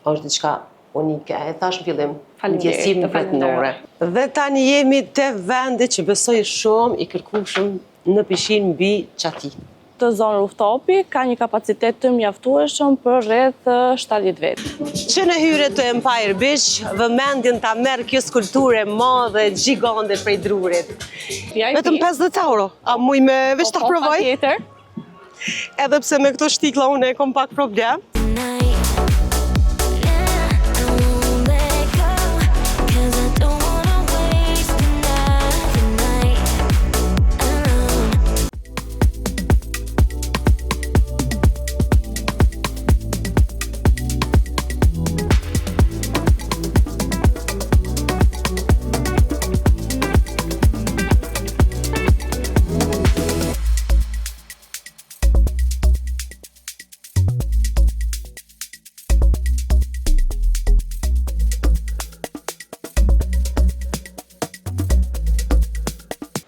Është diçka unike. E thash në fillim, Faleminderit, ndjesi të mbretërore. Dhe tani jemi te vendi që besoj shumë i kërkueshëm në pishinë mbi çati. Këtë zonë rooftopi ka një kapacitet të mjaftueshëm për rreth 70 vetë. Që në hyrje të Empire Beach, vëmendjen ta merr kjo skulpturë e madhe, gjigande prej drurit. VIP. Vetëm 50 euro. A muj me veç ta Po, po, provoj? Patjetër. Edhe pse me këto shtikla unë e kom pak problem. Tonight, yeah, I won't let go, 'cause I don't wanna waste another night alone.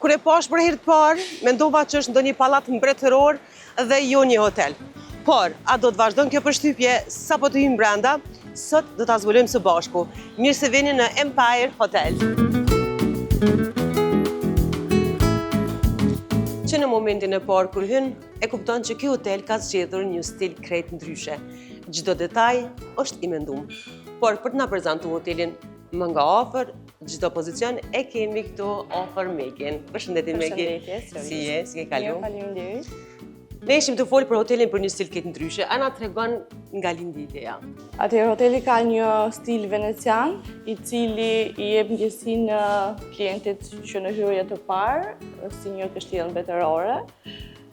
Kur e pash për herë të parë, mendova që është ndonjë pallat mbretëror dhe jo një hotel. Por, a do të vazhdon kjo përshtypje sapo të hyjmë brenda? Sot do ta zbulojmë së bashku. Mirë se vini në Empire Hotel. Që në momentin e parë kur hyn, e kupton që ky hotel ka zgjedhur një stil krejt ndryshe. Çdo detaj është i mendum. Por për të na prezantuar hotelin më nga afër, çdo pozicion e kemi këtu afër Megin. Përshëndetje Megi. Përshëndetje, Si je? Si ke kalu? Mirë, faleminderit. Ne ishim të folë për hotelin për një stil krejt ndryshe. A na tregon nga lindi ideja? Atëherë hoteli ka një stil venecian, i cili i jep ndjesinë klientit që në hyrje të parë, si një kështjellë mbretërore.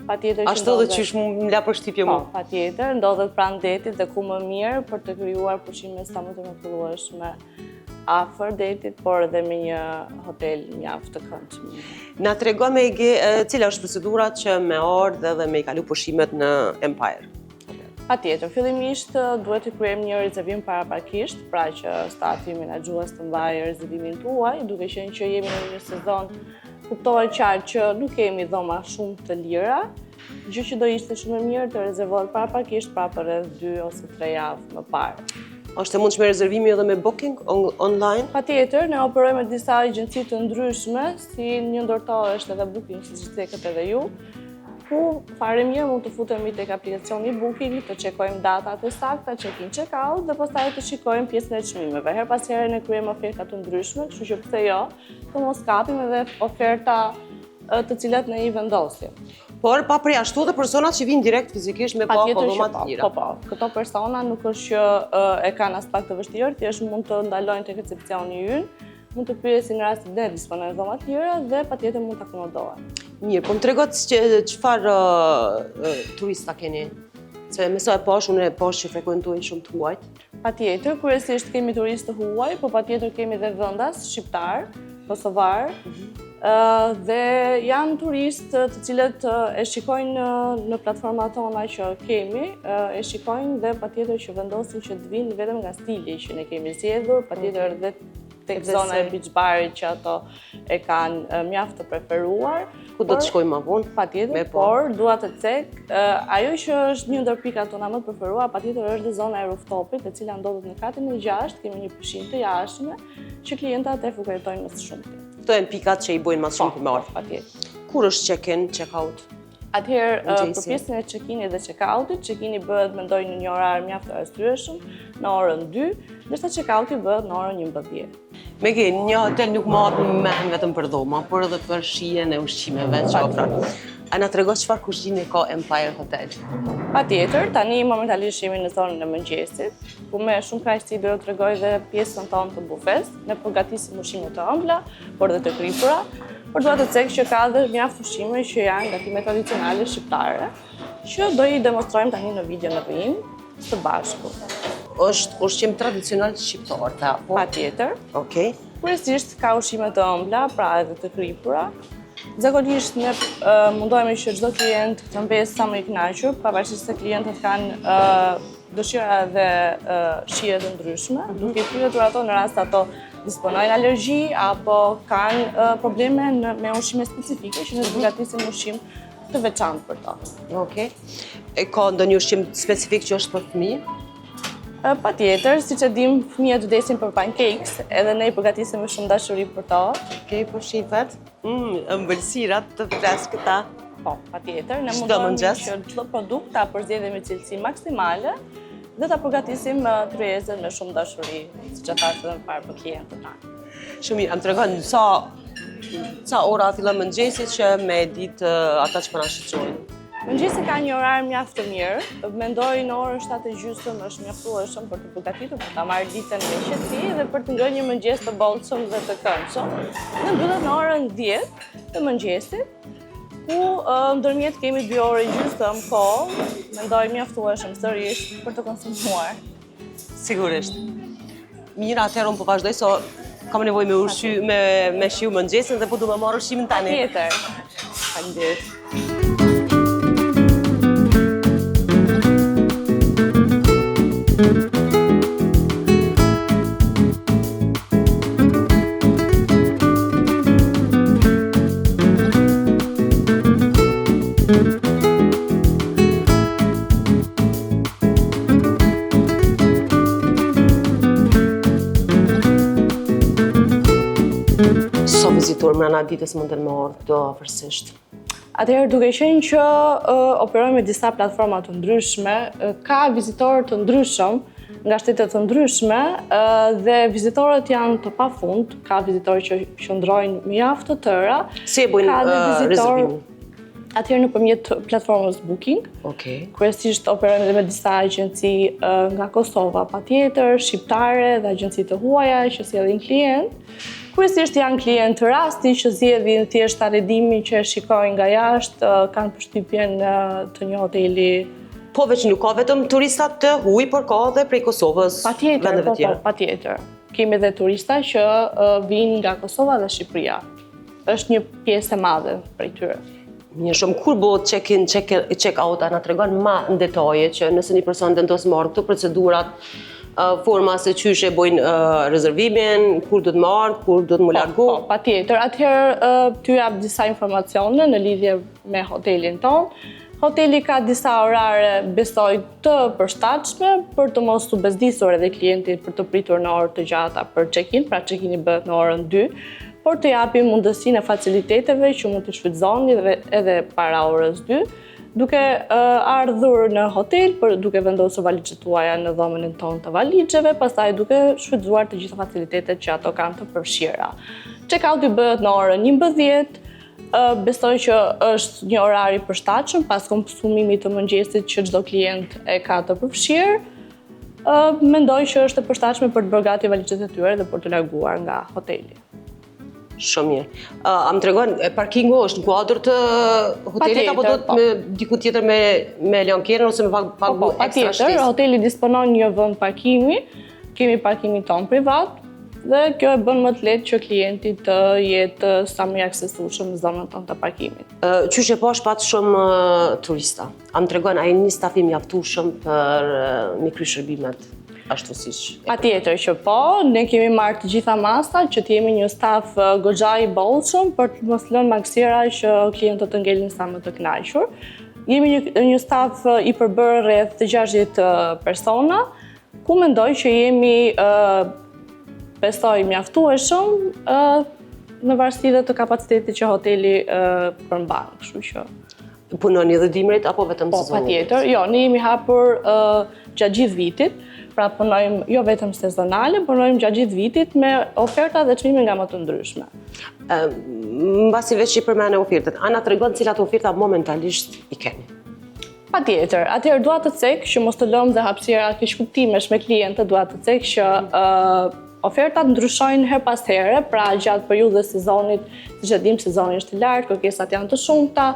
Patjetër që Ashtu edhe ndodhet- qysh më la përshtypje Po, mu. patjetër, ndodhet pranë detit dhe ku më mirë për të krijuar pushime sa më të mrekullueshme afër detit, por edhe me një hotel mjaft të këndshëm. Na trego Megi, e, cila është procedura që me ardhë dhe me i kalu pushimet në Empire? Patjetër, fillimisht duhet të kryejmë një rezervim paraprakisht, pra që stafi menaxhues të mbajë rezervimin tuaj, duke qenë që jemi në një sezon, kuptohet qartë që nuk kemi dhoma shumë të lira, gjë që do ishte shumë e mirë të rezervohet paraprakisht, pra për rreth 2 ose 3 javë më parë. Është e mundshme rezervimi edhe me booking on online? Patjetër, ne operojmë me disa agjenci të ndryshme, si një ndër to është edhe Booking, siç cekët edhe ju, ku fare mirë mund të futemi tek aplikacioni Booking, të çekojmë datat e sakta, check-in, check-out dhe pastaj të shikojmë pjesën e çmimeve. Her pas here ne kryejmë oferta të ndryshme, kështu që pse jo, të mos kapim edhe oferta e, të cilat ne i vendosim. Por pa përjashtu edhe personat që vinë direkt fizikisht me pa Patjetër që dhoma po, të lira. po, po. Këto persona nuk është që ë, e kanë as pak të vështirë, thjesht mund të ndalojnë tek recepcioni ynë, mund të pyesin në rast se ne disponojmë dhoma të lira dhe patjetër mund të akomodohen. Mirë, po më tregot që çfarë ë, turista keni? Se me sa e pash, unë e pash që frekuentojnë shumë të huajt. Patjetër, kryesisht kemi turistë të huaj, po patjetër kemi dhe vendas, shqiptar, kosovar, ë, dhe janë turistë të cilët ë, e shikojnë ë, në platformat tona që kemi, ë, e shikojnë dhe patjetër që vendosin që të vinë vetëm nga stili që ne kemi zgjedhur, patjetër edhe tek Edhe zona e se- beach barit që ato e kanë ë, mjaft të preferuar. Ku do por- të shkojmë më vonë? Patjetër, Me po. por dua të cek, ë, ajo që është një ndër pikat tona më të preferuara, patjetër është dhe zona e rooftopit, e cila ndodhet në katin e 6, kemi një pishinë të jashtme që klientat e frekuentojnë më së shumti. Këto janë pikat që i bojnë më shumë për me ardhë. Patjetër. Kur është check-in, check-out? Atëherë, ë, për Mëngjesi. pjesën e check-init dhe check-outit, check-ini bëhet mendoj në një orar mjaft të arsyeshëm, në orën 2, ndërsa check-outi bëhet në orën 11. Megi, një hotel nuk mahet me vetëm për dhoma, por edhe për shijen e ushqimeve që ofron. A na trego çfarë kuzhine ka Empire Hotel? Patjetër, tani momentalisht jemi në zonën e mëngjesit, ku me shumë kënaqësi do ju tregoj dhe pjesën tonë të bufes. Ne përgatisim ushqime të ëmbla, por dhe të kripura, por dua të cek që ka dhe mjaft ushqime që janë gatime tradicionale shqiptare, që do i demonstrojmë tani në video në vijim së bashku. Është ushqim tradicional shqiptar, tha, po? Patjetër. Okej. Kryesisht ka ushqime të ëmbla, pra edhe të kripura. Zakonisht ne uh, mundohemi që çdo klient të mbesë sa më i kënaqur, pavarësisht se klientët kanë uh, dëshira dhe uh, shije të ndryshme, duke i pyetur ato në rast ato disponojnë alergji apo kanë uh, probleme në, me ushqime specifike që ne të përgatisim ushqim të veçantë për to. Okej. E ka ndonjë ushqim specifik që është për fëmijë? Patjetër, siç e dim, fëmijët vdesin për pancakes, edhe ne i përgatisim me shumë dashuri për to. Okej, po shifet. Mm, ëmbëlsirat të freskëta. Po, patjetër, ne Çdo mundohemi mëngjes. që çdo produkt ta përzgjedhim me cilësi maksimale dhe ta përgatisim tryezën me shumë dashuri, siç e thashë edhe më parë për klientët tanë. Shumë mirë, a më tregon sa sa ora fillon mëngjesi që me ditë ata që po na shikojnë. Mëngjesi ka një orar mjaft të mirë. Mendoj në orën 7 e gjysmë është mjaftueshëm për të përgatitur, për ta marrë ditën me qetësi dhe për të ngrënë një mëngjes të bollshëm dhe të këndshëm. Dhe mbyllet në orën 10 të mëngjesit, ku ndërmjet kemi 2 orë e gjysmë kohë, mendoj mjaftueshëm sërish për të konsumuar. Sigurisht. Mirë, atëherë unë po vazhdoj, so kam nevojë me ushqy, me, me shiju mëngjesin dhe po du me marrë ushqimin tani. Tjetër. Faleminderit. Sa vizitor mrena ditës mundën me ardhë këto afërsisht? Atëherë duke qenë që uh, operojmë me disa platforma të ndryshme, ka vizitorë të ndryshëm nga shtete të ndryshme uh, dhe vizitorët janë të pafund, ka vizitorë që qëndrojnë me javë të tëra. Si e bëjnë uh, rezervimin? Atëherë nëpërmjet platformës Booking. Okej. Kryesisht operojmë edhe me disa agjenci nga Kosova, patjetër, shqiptare dhe agjenci të huaja që sjellin klient. Kryesisht janë klient rasti që zgjedhin thjesht arredimin që e shikojnë nga jashtë, kanë përshtypjen të një hoteli Po veç nuk ka vetëm turista të huaj, por ka edhe prej Kosovës, patjetër, po, po, patjetër. Kemi edhe turista që vijnë nga Kosova dhe Shqipëria. Është një pjesë e madhe prej tyre. Mirë shumë, kur bëhet check-in, check-out, a na tregon ma në detaje që nëse një person vendos me ardhë këto procedurat, forma se qysh e bojnë rezervimin, kur do të me ardhë, kur do të m'u po, largu? Po, patjetër. Atëherë, ty jap disa informacione në lidhje me hotelin tonë. Hoteli ka disa orare, besoj, të përshtatshme për të mos u bezdisur edhe klienti për të pritur në orë të gjata për check-in, pra check-ini bëhet në orën 2, por të japim mundësinë e faciliteteve që mund të shfrytëzoni edhe, edhe para orës 2, duke ardhur në hotel, për duke vendosur valixhet tuaja në dhomën tonë të valixheve, pastaj duke shfrytëzuar të gjitha facilitetet që ato kanë të përfshira. Check-outi bëhet në orën 11, Besoj që është një orar i përshtatshëm pas konsumimit të mëngjesit që çdo klient e ka të përfshirë. Mendoj që është e përshtatshme për të bërë gati valixhet e tyre dhe për t'u larguar nga hoteli. Shumë mirë. A më tregon, parkingu është në kuadër të hotelit apo do të po. me diku tjetër me me lënë kerrin ose me pagu po, po, ekstra shtesë? Patjetër, hoteli disponon një vend parkimi, kemi parkimin tonë privat, Dhe kjo e bën më të lehtë që klienti të jetë sa më i aksesueshëm në zonën tonë të parkimit. Qysh e pash pat shumë turista. A më tregon, a jeni një staf i mjaftueshëm për me kry shërbimet ashtu siç? Patjetër që po, ne kemi marrë të gjitha masat që të jemi një staf goxha i bollshëm për të mos lënë mangësira që klientët të ngelin sa më të kënaqur. Jemi një, një staf i përbërë rreth 60 persona, ku mendoj që jemi besoj mjaftueshëm në varësi dhe të kapacitetit që hoteli përmban, kështu që. Punoni edhe dimrit apo vetëm po, sezonit? Po, patjetër. Jo, ne jemi hapur gjatë gjithë vitit, pra punojmë jo vetëm sezonale, punojmë gjatë gjithë vitit me oferta dhe çmime nga më të ndryshme. Mbasi veç i përmene ofertat, a na tregon cilat oferta momentalisht i keni? Patjetër, atëherë dua të cek që mos të lëmë dhe hapësira keqkuptimesh me klientët, dua të cek që uh, ofertat ndryshojnë herë pas here, pra gjatë periudhës sezonit, siç e dimë sezoni është i lartë, kërkesat janë të shumta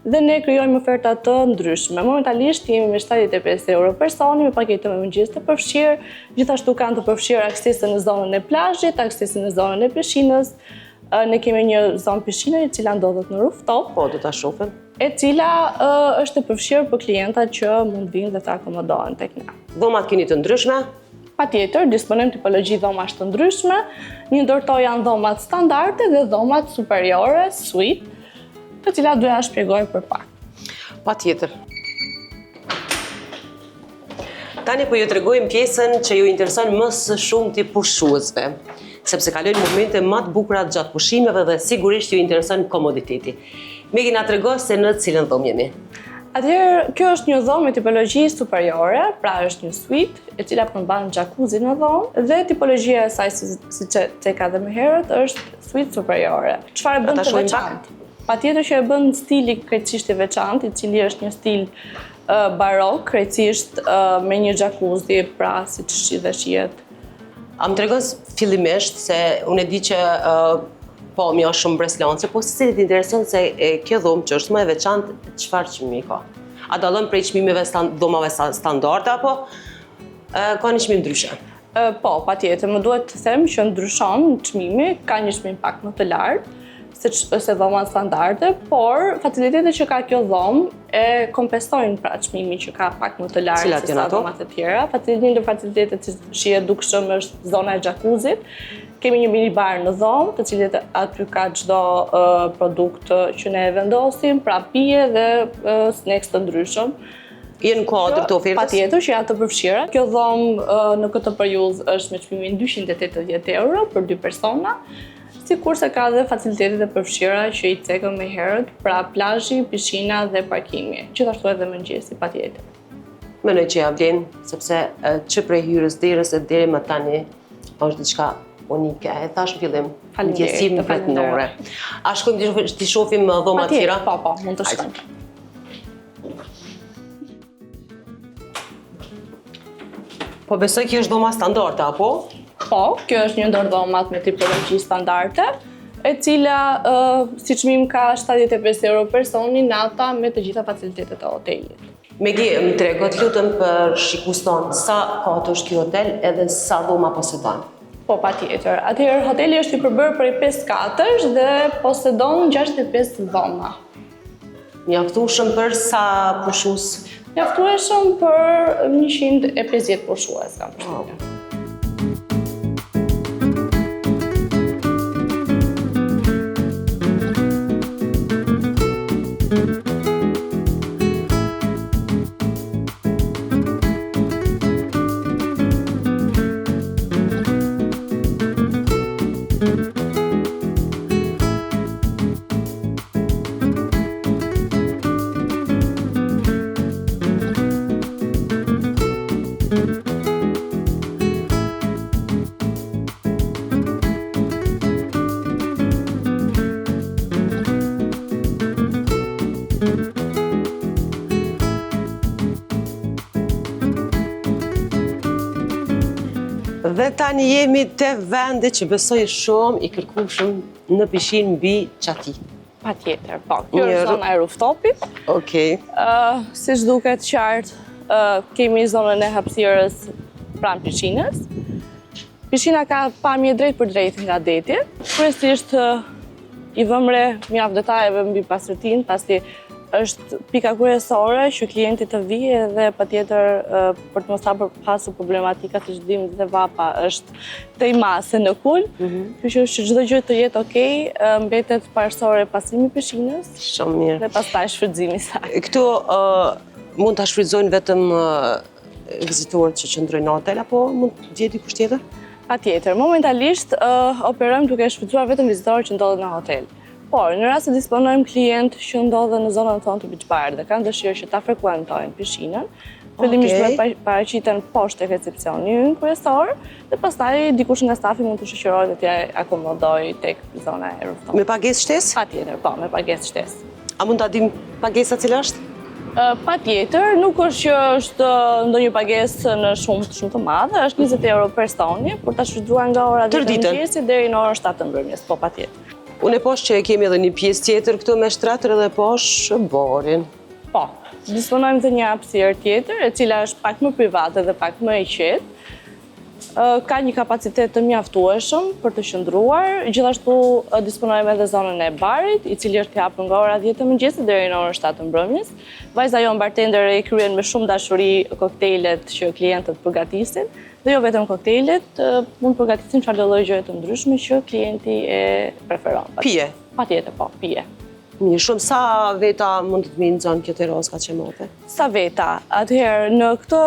dhe ne krijojmë oferta të ndryshme. Momentalisht jemi me 75 euro personi me paketë me mëngjes të përfshirë, gjithashtu kanë të përfshirë aksesin në zonën e plazhit, aksesin në zonën e pishinës. Ne kemi një zonë pishine e cila ndodhet në rooftop. Po, do ta shohim. E cila është e përfshirë për klientat që mund të vinë dhe të akomodohen tek ne. Dhomat keni të ndryshme? Patjetër, disponojmë tipologji dhomash të ndryshme. Një ndër to janë dhomat standarde dhe dhomat superiore, suite, të cilat do ja shpjegoj për pak. Patjetër. Tani po ju tregojmë pjesën që ju intereson më së shumti pushuesve, sepse kalojnë momente më të bukura gjatë pushimeve dhe sigurisht ju intereson komoditeti. Megi na trego se në cilën dhomë jemi. Atëherë, kjo është një dhomë me tipologji superiore, pra është një suite, e cila përmban jacuzzi në dhomë dhe tipologjia e saj si siç e ceka dhe më herët është suite superiore. Çfarë e bën të veçantë? Patjetër që e bën stili krejtësisht i veçantë, i cili është një stil barok, krejtësisht me një jacuzzi, pra siç shi dhe shihet. A më tregon fillimisht se unë e di që pamja është shumë mbresëlënëse, po secilit i intereson se kjo dhomë që është më e veçantë, çfarë çmimi ka? A dallon prej çmimeve dhomave standarde apo ka një çmim ndryshe? Po, patjetër, më duhet të them që ndryshon çmimi, ka një çmim pak më të lartë se se dhomat standarde, por facilitetet që ka kjo dhomë e kompensojnë pra çmimin që ka pak më të lartë se sa dhomat e tjera. Një ndër facilitetet që shihet dukshëm është zona e xhakuzzit. Kemi një mini bar në dhomë, të cilit aty ka çdo produkt që ne e vendosim, pra pije dhe snacks të ndryshëm. Jenë në kuadër të ofertës? Patjetër që janë të përfshira. Kjo dhomë në këtë periudhë është me çmimin 280 euro për dy persona, sikurse ka dhe facilitetet e përfshira që i cekëm më herët, pra plazhi, pishina dhe parkimi, gjithashtu edhe mëngjesi patjetër. Mendoj që ja vlen, sepse që prej hyrjes derës e deri më tani është diçka unike. E thash në fillim, ndjesi mbretnore. A shkojmë t'i shohim dhomat tjera? Po, po, mund të shkojmë. Po besoj kjo është dhoma standarde, apo? Po, kjo është një ndër dhomat me tipologji standarde, e cila uh, si çmim ka 75 euro personi nata me të gjitha facilitetet e hotelit. Megi, më trego të lutem për shikuesit tonë, sa kate është ky hotel edhe sa dhoma posedon? Po, patjetër. Atëherë, hoteli është i përbërë prej 5 katesh dhe posedon 65 dhoma. Mjaftueshëm për sa pushues? Mjaftueshëm për 150 pushues, kam përshtypjen. Dhe tani jemi te vendi që besoj shumë i kërkushëm në pishinë mbi çati. Patjetër, po. Kjo është zona e rooftopit. Okej. Siç duket qartë, kemi zonën e hapësirës pranë pishinës. Pishina ka pamje drejtpërdrejt nga deti. Kryesisht i vëmë re mjaft detajeve mbi pastërtinë, pasi është pika kryesore që klienti të vijë dhe patjetër për të mos pasur problematika siç dimë dhe vapa është tej mase në kulm, mm -hmm. Kështu që çdo gjë të jetë okej, mbetet parësore pastrimi i pishinës. Shumë mirë. Dhe pastaj shfrytëzimi i saj. Këtu mund ta shfrytëzojnë vetëm vizitorët që qëndrojnë në hotel apo mund të vijë dikush tjetër? Patjetër, momentalisht operojmë duke shfrytëzuar vetëm vizitorët që ndodhen në hotel. Por, në rast se disponojmë klientë që ndodhen në zonën tonë të Beach Bar dhe kanë dëshirë që ta frekuentojnë pishinën, fillimisht okay. duhet paraqiten poshtë tek recepsioni ynë kryesor dhe pastaj dikush nga stafi mund të shoqërojë dhe t'i akomodojë tek zona e rooftop. Me pagesë shtesë? Patjetër, po, me pagesë shtesë. A mund ta dim pagesa cila është? Patjetër, nuk është që është ndonjë pagesë në shumë shumë të madhe, është 20 euro personi për ta shfrytëzuar nga ora 10 të mëngjesit deri në orën 7 të mbrëmjes, po patjetër. Unë e pashë që e kemi edhe një pjesë tjetër këtu me shtratër edhe pashë barin. Po, disponojmë dhe një hapësirë tjetër, e cila është pak më private dhe pak më e qetë. Ka një kapacitet të mjaftueshëm për të qëndruar, gjithashtu disponojmë edhe zonën e barit, i cili është i hapur nga ora 10 të mëngjesit deri në orën 7 të mbrëmjes. Vajza jonë bartendere i kryen me shumë dashuri koktejlet që klientët përgatisin, dhe jo vetëm koktejlet, mund të përgatisim çfarëdo lloj gjëje të ndryshme që klienti e preferon. Pije? Patjetër, po, pije. Mirë, shumë sa veta mund të m'i nxënë kjo terasë kaq e madhe? Sa veta? Atëherë, në këtë.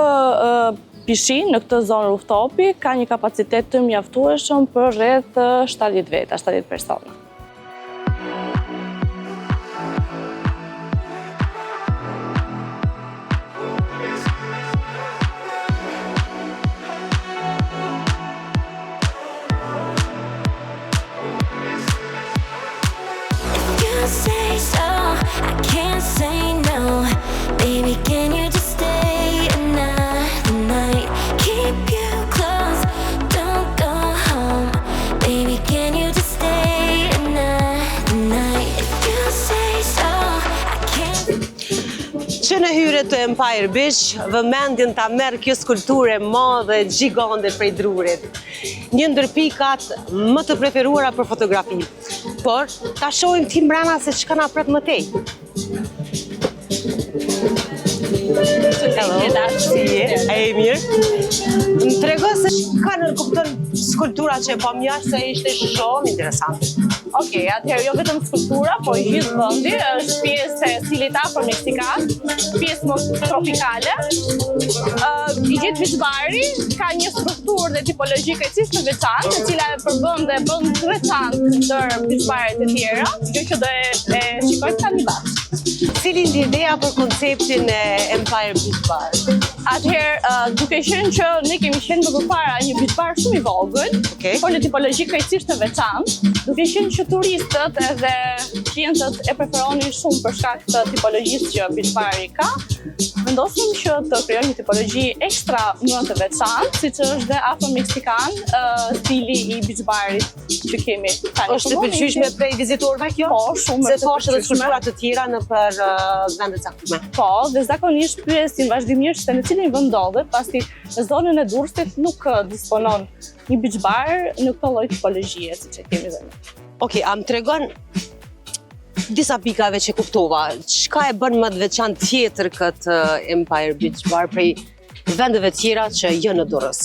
pishinë, në këtë zonë rooftopi, ka një kapacitet të mjaftueshëm për rreth 70 veta, 70 persona. If you say so, I can't say no. Baby, can you just stay another night? Keep you close, don't go home. Baby, can you just stay another night? If you say so, I can't. Që në hyre të Empire Beach, vëmendjen ta merr kjo skulpturë e madhe gjigande prej drurit. Një ndër pikat më të preferuara për fotografi. Por, ta shohim ti mbrana se çka na pret më tej. Hello, si je? A je mirë? Më trego se çka nënkupton skulptura që e pam jashtë se ishte shumë interesante. Okej, atëherë jo vetëm skulptura, po i gjithë vendi është pjesë e stilit afro-meksikan, pjesë më tropikale. Ë, I gjithë beach bari ka një strukturë dhe tipologji krejtësisht të veçantë, e cila e përbën dhe e bën të veçantë ndër beach baret e tjera, gjë që do e, e shikojmë tani bashkë. Si lindi ideja për konceptin e Empire Beach Bar? Atëherë, ë, duke qenë që ne kemi qenë më përpara një beach bar shumë i vogël, Okej. por në tipologji krejtësisht të veçantë, duke qenë që turistët edhe klientët e preferonin shumë për shkak të tipologjisë që beach bari ka, vendosëm që të krijojmë një tipologji ekstra më të veçantë, siç është dhe afro-meksikan, ë, stili i beach barit që kemi tani. Është e Për pëlqyeshme momentin. prej vizitorëve kjo? Po, shumë Se është e ka edhe pëlqyeshme. skulptura të tjera në për vende caktuara. Po, dhe zakonisht pyesin vazhdimisht se në cilin vend ndodhet, pasi në zonën e Durrësit nuk disponon një beach bar në këtë lloj tipologjie siç e kemi dhe ne. Okej, a më tregon disa pikave që kuptova, çka e bën më të veçantë tjetër këtë Empire Beach Bar prej vendeve tjera që janë në Durrës?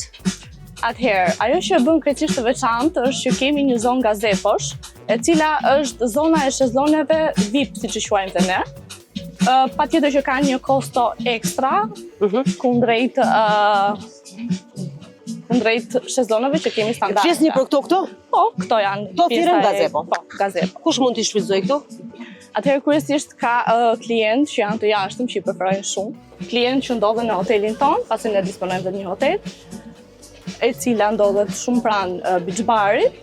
Atëherë, ajo që e bën krejtësisht të veçantë është që kemi një zonë gazebosh, e cila është zona e shezloneve VIP, siç e quajmë dhe ne. Ë, patjetër që ka një kosto ekstra kundrejt ë kundrejt shezloneve që kemi standarde. Flisni për këto këto? Po, këto janë Këto pjesa thirren e- gazebo. Po, gazebo. Kush mund t'i shfrytëzoj këto? Atëherë kryesisht ka uh, klient që janë të jashtëm që i preferojnë shumë, klient që ndodhen në hotelin ton, pasi ne disponojmë dhe një hotel, e cila ndodhet shumë pranë uh, beach barit,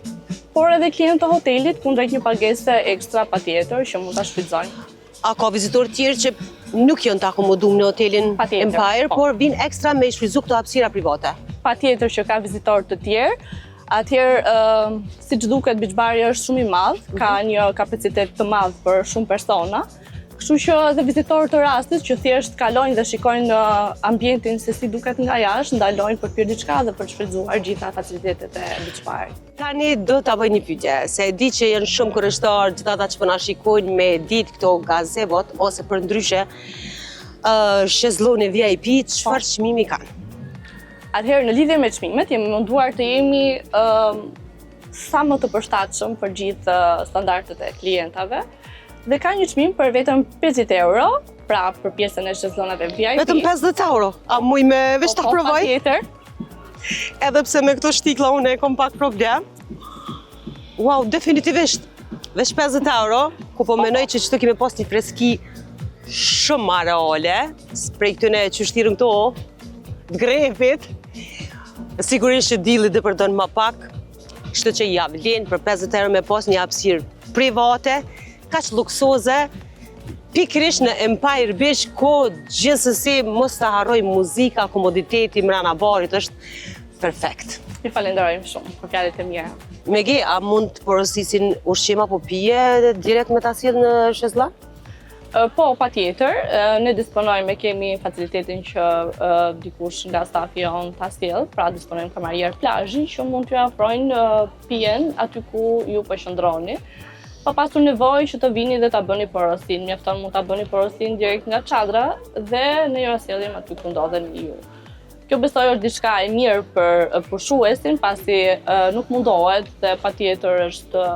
por edhe klient të hotelit kundrejt një pagese ekstra patjetër që mund ta shfrytëzojnë. A ka vizitorë tjerë që nuk janë të akomoduar në hotelin Patjetër, Empire, po. por vinë ekstra me i shfrytëzu këto hapësira private? Patjetër që ka vizitorë të tjerë, Atëherë, ë, siç duket, beach bari është shumë i madh, ka një kapacitet të madh për shumë persona. Kështu që edhe vizitorë të rastit që thjesht kalojnë dhe shikojnë ambientin se si duket nga jashtë, ndalojnë për të pirë diçka dhe për të shfrytëzuar gjitha facilitetet e beach barit. Tani do ta bëj një pyetje, se e di që janë shumë kurështar gjithë ata që po na shikojnë me ditë këto gazebot ose për ndryshe shezlone VIP, çfarë çmimi kanë? Atëherë në lidhje me çmimet, jemi munduar të jemi ë, sa më të përshtatshëm për gjithë standardet e klientave. Dhe ka një çmim për vetëm 50 euro, pra për pjesën e shezlonave VIP. Vetëm 50 euro. A muj me veç ta Po, po, provoj? Patjetër. Edhe pse me këto shtikla unë e kom pak problem. Wow, definitivisht. Veç 50 euro, ku po menoj që qëto kemi pas një freski shumë ma reale, prej këtyne që shtirën këto, të grepit. Sigurisht që dilli depërton ma pak, kështu që ja vlen për 50 euro me pas një hapësirë private, kaq luksoze, pikërisht në Empire Beach, ku gjithsesi mos ta harroj muzika, komoditeti mrena barit është perfekt. Ju falenderojmë shumë për fjalët e mira. Megi, a mund të porosisin ushqim apo pije direkt me ta sjell në shezllon? Po, pa tjetër, ne disponojmë, kemi facilitetin që dikush nga stafi jonë ta sjell, pra disponojmë kamarier plazhin që mund t'ju ofrojnë pijen aty ku ju po qëndroni. Pa pasur nevojë që të vini dhe ta bëni porosin, mjafton mund ta bëni porosin direkt nga çadra dhe ne ju sjellim aty ku ndodheni ju. Kjo besoj është diçka e mirë për pushuesin, pasi nuk mundohet dhe patjetër është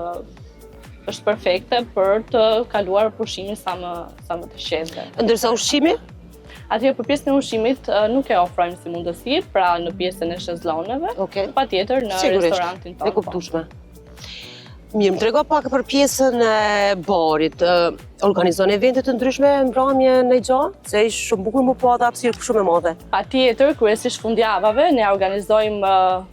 perfekte për të kaluar pushimin sa më të qetë. Ndërsa ushqimi? Atëherë për pjesën e ushqimit nuk e ofrojmë si mundësi, pra në pjesën e shezloneve, Okej. patjetër në Sigurisht, restorantin tonë. E kuptueshme. Mirë, më trego pak për pjesën e barit. Ë, Organizon evente të ndryshme mbrëmje në gjë, se është shumë bukur më po atë hapësirë shumë e madhe. Patjetër, kryesisht fundjavave, ne organizojmë ë,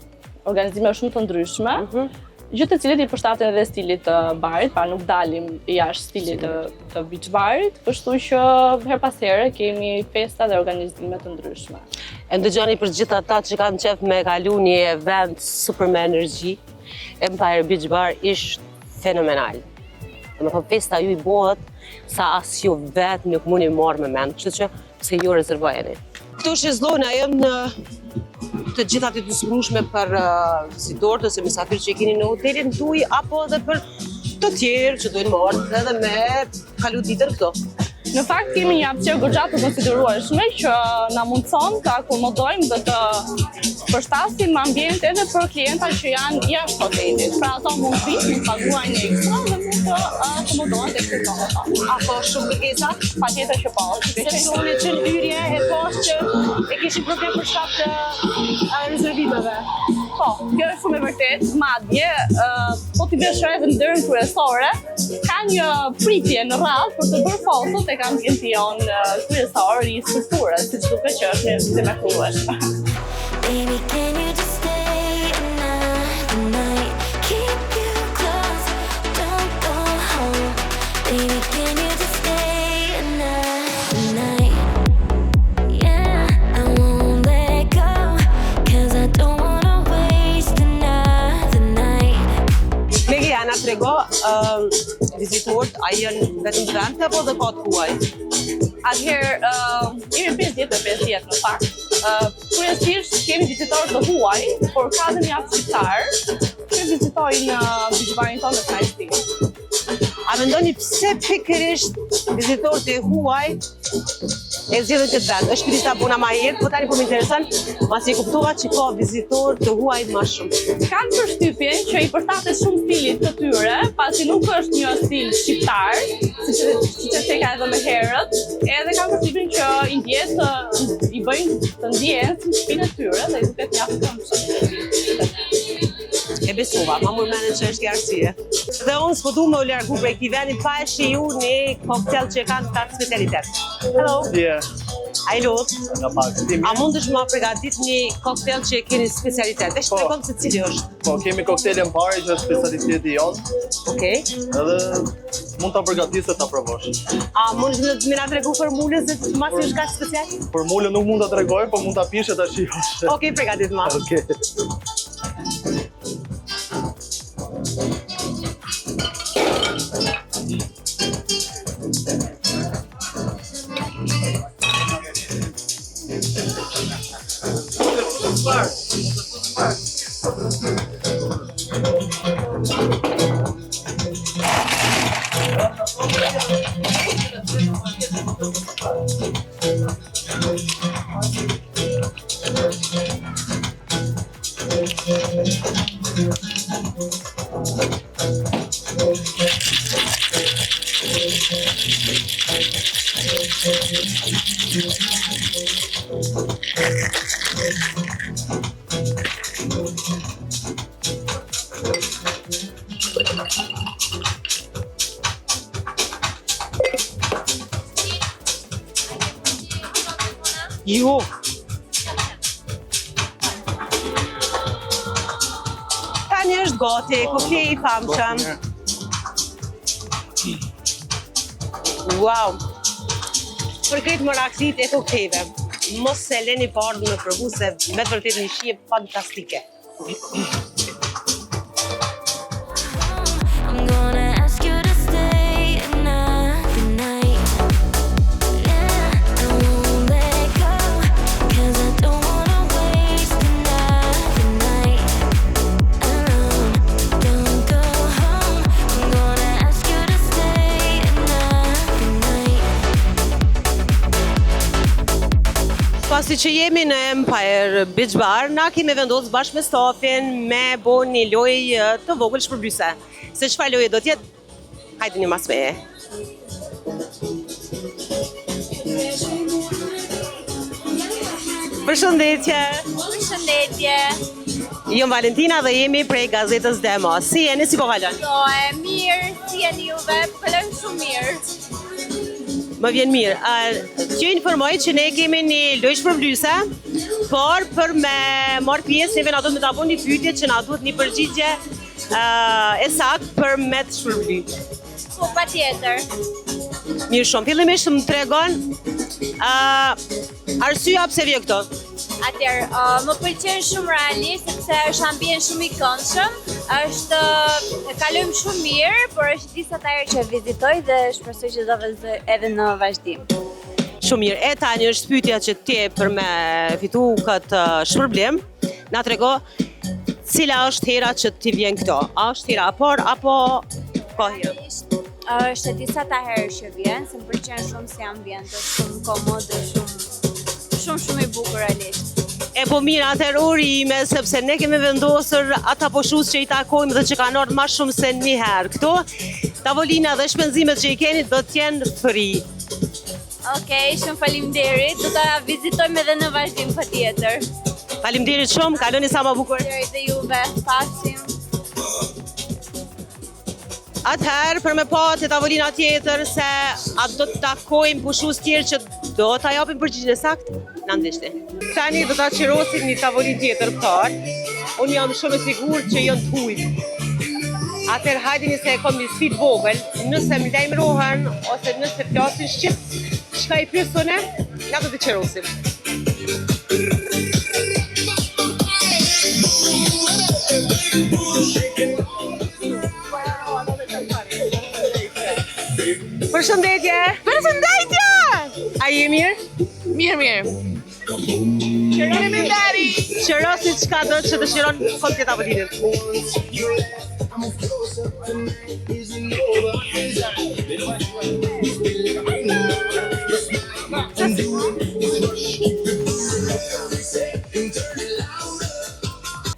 organizime shumë të ndryshme, Mhm. gjë të cilët i përshtaten edhe stilit të barit, pra nuk dalim jashtë stilit të, të beach barit, kështu që her pas here kemi festa dhe organizime të ndryshme. E ndëgjoni për gjithë ata që kanë qef me kalu një event super me energji, Empire Beach Bar ishtë fenomenal. Dhe me thonë, festa ju i bohet sa as ju vetë nuk mundi marrë me mend, kështu që pse ju rezervojeni. Këto shezlona janë në të gjitha të disponueshme për uh, vizitorët ose mysafirë që i keni në hotelin tuaj apo edhe për të tjerë që dojnë marrë edhe me kalu ditën këto. Në fakt kemi një hapësirë goxha të konsiderueshme që na mundson të akomodojmë dhe të përshtasim ambient edhe për klienta që janë jashtë hotelit. Pra ato mund të vinë, mund të paguajnë ekstra dhe mund të akomodohen tek sezonat tona. A ka shumë kërkesa? Patjetër që po. duke qenë- Sepse unë që në hyrje e pash që e kishin problem për shkak të uh, rezervimeve. Po, kjo është shumë e vërtetë. Madje, ë, po t'i bësh edhe në derën kryesore, ka një pritje në radhë për të bërë foto tek ambienti jon ë, kryesor i skulpturës, siç duket që është një e mrekullueshme. Baby, can you just stay another night? Keep you close, don't go home. Baby, can you just stay another night? Yeah, I won't let go, 'cause I don't wanna waste another night. Megi, na trego, uh, vizitorët, a janë vetëm vend apo dhe ka të huaj? Atëherë, ë, jemi 50 me 50 në fakt. Ë, kryesisht kemi vizitorë të huaj, por ka dhe mjaft shqiptar që vizitojnë ë, beach barin tonë me kënaqësi. A mendoni pse pikërisht vizitorët e huaj e zgjedhin këtë vend? Është pyetja ta bona ma herët, po tani po më intereson, pasi e kuptova që ka vizitorë të huaj më shumë. Kanë përshtypjen që i përshtatet shumë stilit të tyre, pasi nuk është një stil shqiptar, siç siç e ceka edhe më herët, edhe kanë përshtypjen që i ndjet të, i bëjnë të ndjehen si në shtëpinë e tyre dhe i duket mjaft këndshëm. E besova, ma mur mendjen që është një arsye. Dhe unë s'po du me u largu prej këtij vendi pa e shiju një koktel që e kanë këta specialitet. Hello, Yeah, a i lot. nga pak. Ti A mirë? mundesh ma përgatit një koktel që e keni specialitet? Veç Po. tregon se cili është. Po, kemi koktelin pare që është specialiteti jonë, Okej. edhe mund ta përgatis e ta provosh. A mundesh me me na tregu formulën se masi është kaq special? Formulën nuk mund ta tregoj, po mund ta pish e ta shijosh. Okej, përgatit ma. Okej. Jo. Tani është gati, koktejli i famshëm. Wow. Për krejt mëraklit e koktejve, mos se leni pa ardhur me provu se me të vërtetë një shije fantastike. I'm gonna ask you to stay another night. Yeah, I won't let go, 'cause I don't wanna waste another night alone. Don't go home. I'm gonna ask you to stay another night. Pasi që jemi në Empire Beach Bar, na kemi vendosur bashkë me stafin me bo një lojë eh, të vogël shpërblyse. Se çfarë loje do të jetë? Hajde një mas meje. Përshëndetje. Përshëndetje. Jam Valentina dhe jemi prej gazetës Demos. Si jeni, si po kalon? Po, e mirë, si jeni juve? Po kalojmë shumë mirë. Më vjen mirë. T'ju informoj që ne kemi një lojë shpërblyese, por për me marrë pjesë, neve na duhet me ta bo një pyetje që na duhet një përgjigje e saktë për me të shpërbly. Po, patjetër. Mirë shumë. Fillimisht më tregon uh, arsyeja pse vjen këtu. Atëherë, uh, më pëlqen shumë realisht sepse është ambient shumë i këndshëm, është kalojmë shumë mirë, por është disa herë që e vizitoj dhe shpresoj që do vazhdoj edhe në vazhdim. Shumë mirë. E tani është pyetja që ti për me fitu këtë shpërblim, na trego cila është hera që ti vjen këtu? A është hera e parë apo ka herë? Është e disata herë që vjen, se më pëlqen shumë si ambient, është shumë komod, është shumë shumë shumë i bukur realisht. E po mirë, atëherë urime, sepse ne kemi vendosur ata pushues që i takojmë dhe që kanë ardhur më shumë se një herë këtu. Tavolina dhe shpenzimet që i keni do të jenë free. Okej, shumë faleminderit. Do ta vizitojmë edhe në vazhdim patjetër. Faleminderit shumë, kaloni sa më bukur. Faleminderit dhe juve. Pafshim. Atëherë, për me pa te tavolina tjetër se a do të takojmë pushues tjerë që do ta japin përgjigjen e saktë, na ndiqni. Tani do ta qerosim një tavolinë tjetër parë. Unë jam shumë e sigurt që janë të huaj. Atëherë hajdeni se e kam një sfidë vogël, nëse më lajmërohen ose nëse flasin shqip, çka i pyes unë, na do të qerosim. Përshëndetje! Përshëndetje! A je mirë? Mirë, mirë. Qerosi çka do që dëshiron komplet tavolinën.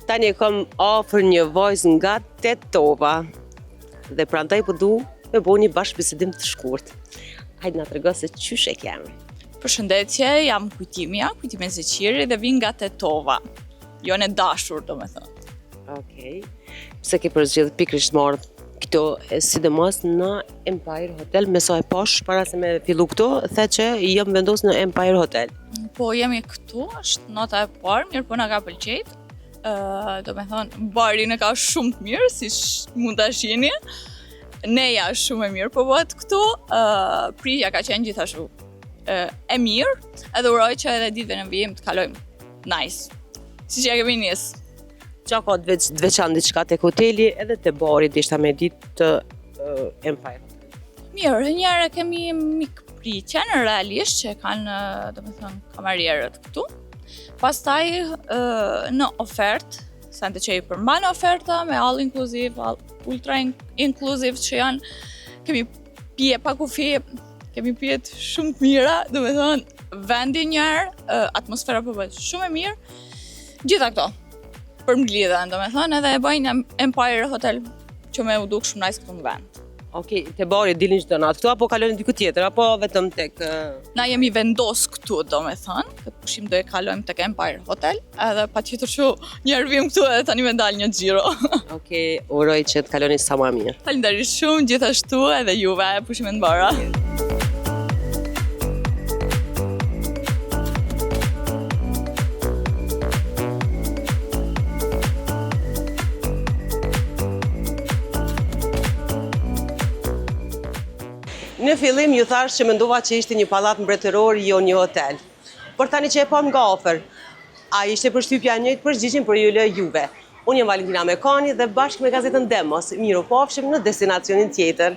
Tani e kam afër një vajzë nga Tetova dhe prandaj po du me bo një bashkëbisedim të shkurt. Hajde na trego se qysh e kemi. Përshëndetje, jam Kujtimja, Kujtime Zeqiri dhe vin nga Tetova. Jonë e dashur, do me thënë. Okej. Pse ke përzgjedh pikërisht me ardhë këtu, e sidomos në Empire Hotel, me sa e pash para se me fillu këtu, the që jam vendos në Empire Hotel. Po jemi këtu, është nata e parë, mirë po na ka pëlqejt. Ë, do me thënë, barin e ka shumë të mirë, si mund ta shihni. Neja është shumë e mirë po bëhet këtu, ë, pritja ka qenë gjithashtu ë, e mirë, edhe uroj që edhe ditëve në vijim të kalojmë nice. Siç ja kemi nis. Qa ka të veç, të veçantë diçka tek hoteli edhe te bari deshta me ditë të uh, Empire. Mirë, njëherë kemi mikpritjen realisht që e kanë, do me thënë, kamarierët këtu. Pastaj ë, në ofertë, sende që i përmban oferta me all inclusive, all ultra inclusive që janë, kemi pije pa kufi, kemi pijet shumë të mira, do me thënë, vendi njëherë, ë, atmosfera po bëhet shumë e mirë. Gjitha këto përmblidhen, do me thënë, edhe e bëjnë Empire Hotel që me u duk shumë nice këtu në vend. Okej, te bari dilni çdo natë këtu apo kaloni diku tjetër apo vetëm tek ë, Na jemi vendos këtu, do me thënë, këtë pushim do e kalojmë tek Empire Hotel, edhe pa tjetër që njerë vim këtu edhe tani me dalë një xhiro. Okej, uroj që të kaloni sa më mirë. Faleminderit shumë gjithashtu edhe juve, pushime të mbara. Në fillim ju thash që mendova që ishte një pallat mbretëror, jo një hotel. Por tani që e pam nga afër, a ishte përshtypja e njëjtë përgjigjen për ju lë juve. Unë jam Valentina Mekani dhe bashkë me gazetën Demos, mirupafshim në destinacionin tjetër.